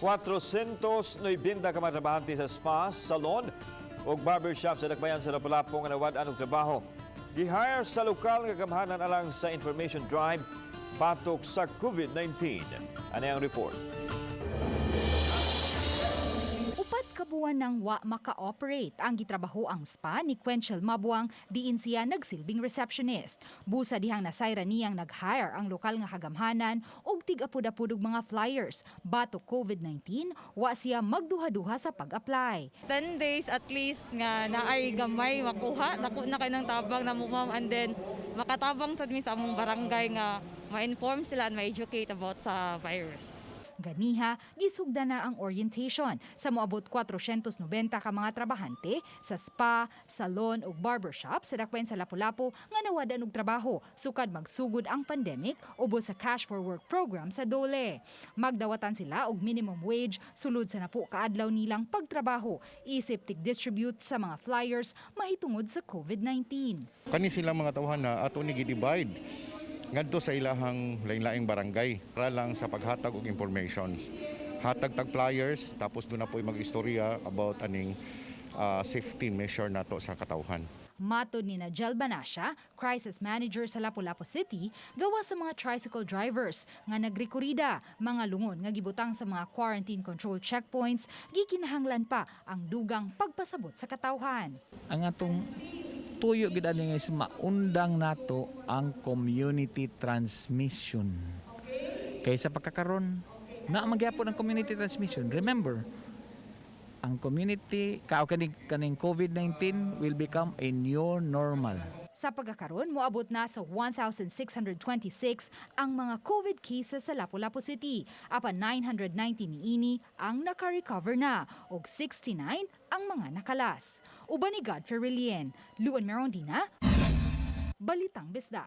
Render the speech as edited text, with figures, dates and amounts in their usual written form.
490 ka mga trabahante sa spa, salon ug barbershop sa dakbayan sa Lapu-Lapu nga nawad-an og trabaho. Gihire sa lokal nga gamhanan alang sa information drive batok sa COVID-19. Ani ang report. 4 ka buwan nang wa maka-operate ang gitrabaho ang spa ni Quenchel Mabuang, diin siya nagsilbing receptionist. Busa dihang nasayra niyang nag-hire ang lokal nga kagamhanan og tig-apud-apud og mga flyers. Batok COVID-19, wa siya magduha-duha sa pag-apply. 10 days at least nga naay gamay makuha, dako na kay ng tabang namo, ma'am, and then makatabang sad mi sa among barangay nga ma-inform sila and ma-educate about sa virus. Ganiha, gisugda na ang orientation sa moabot 490 ka mga trabahante sa spa, salon ug barbershop sa dakbayan sa Lapu-Lapu nga nawad-an og trabaho sukad magsugod ang pandemic ubos sa Cash for Work program sa DOLE. Magdawatan sila og minimum wage sulod sa 10 ka adlaw nilang pagtrabaho, isip tig-distribute sa mga flyers mahitungod sa COVID-19. Kani silang mga tawhan na ato ni gi-divide ngadto sa ilahang lain-laing barangay para lang sa paghatag og information. Hatag tag flyers, tapos doon na po mag-istorya about aning safety measure nato sa katawhan. Matod ni Najel Banasya, crisis manager sa Lapu-Lapu City, gawa sa mga tricycle drivers nga nagrekorida, mga lungon nga gibutang sa mga quarantine control checkpoints, gikinahanglan pa ang dugang pagpasabot sa katawhan. Ang atong tuyo gid ani nga is maundang nato ang community transmission. Kaysa pagkakaron na magyapon ang community transmission. Remember, ang community ka kaning kaning COVID-19 will become a new normal. Sa pagkakaron, moabot na sa 1,626 ang mga COVID cases sa Lapu-Lapu City. Apan 990 niini ang naka-recover na ug 69 ang mga nakalas. Uban ni Godfrey Relien, Luan Merondina, Balitang Bisdak.